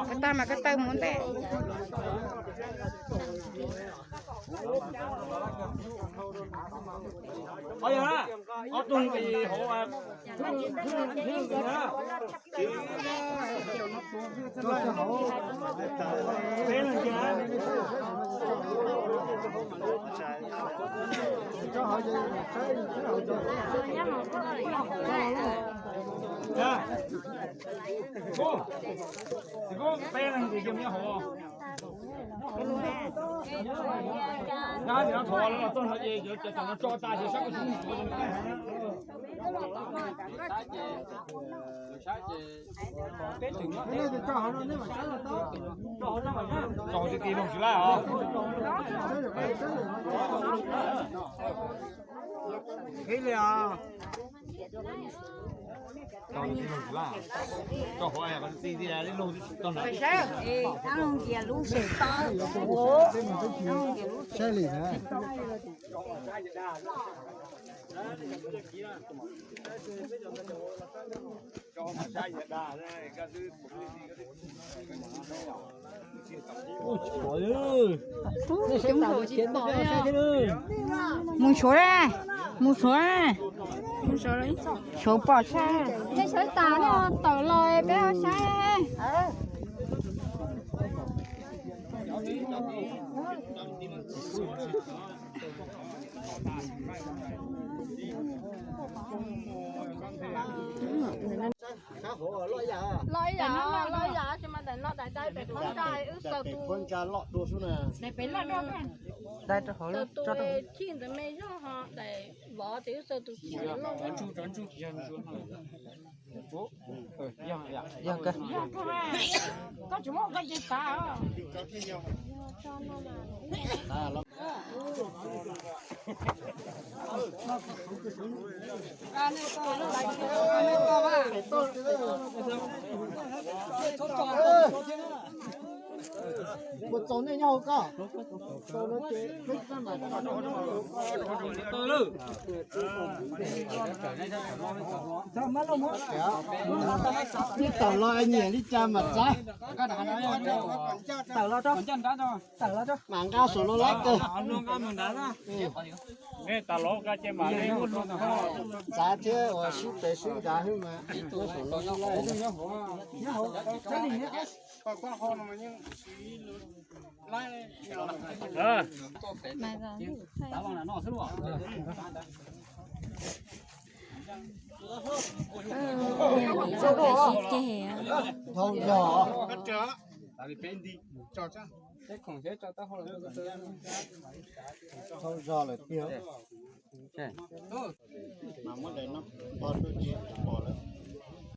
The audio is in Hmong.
Koj tag mas koj tawg mus ntej. Ob tug hauv peb leeg ces yog nyob hauv. Nyab ces no thaum lawv los txog no ces cov no tso tas ces saib koj tsis muaj suav. Tso hauv tib tib lub tsis laj os. Heev li os. Saib, saib li na. Mus suav, mus suav, suav pom saib. Nej sawv tas no tawm los peb ho saib. Los ib yam, los ib yam, tsis mas daim no daim dai pem qhov ntsa wb xaws tus, xaws tus chij ntawd me zog ho daim vov ces wb xaws tus chij loj. Yog kawg. Koj tsis muab koj ces tav. Puas txaus nej nyob hauv koj? Nej tawm los nyiam li cas mas txav. Tawm los, tawm los, mam nqa saum no lawm kawg. Txav thiab uas sib pem sib ncav xwb mas. Dhau zog. Dhau zog lawm tiag. Mas muab daim no pov rau ces pom lawm.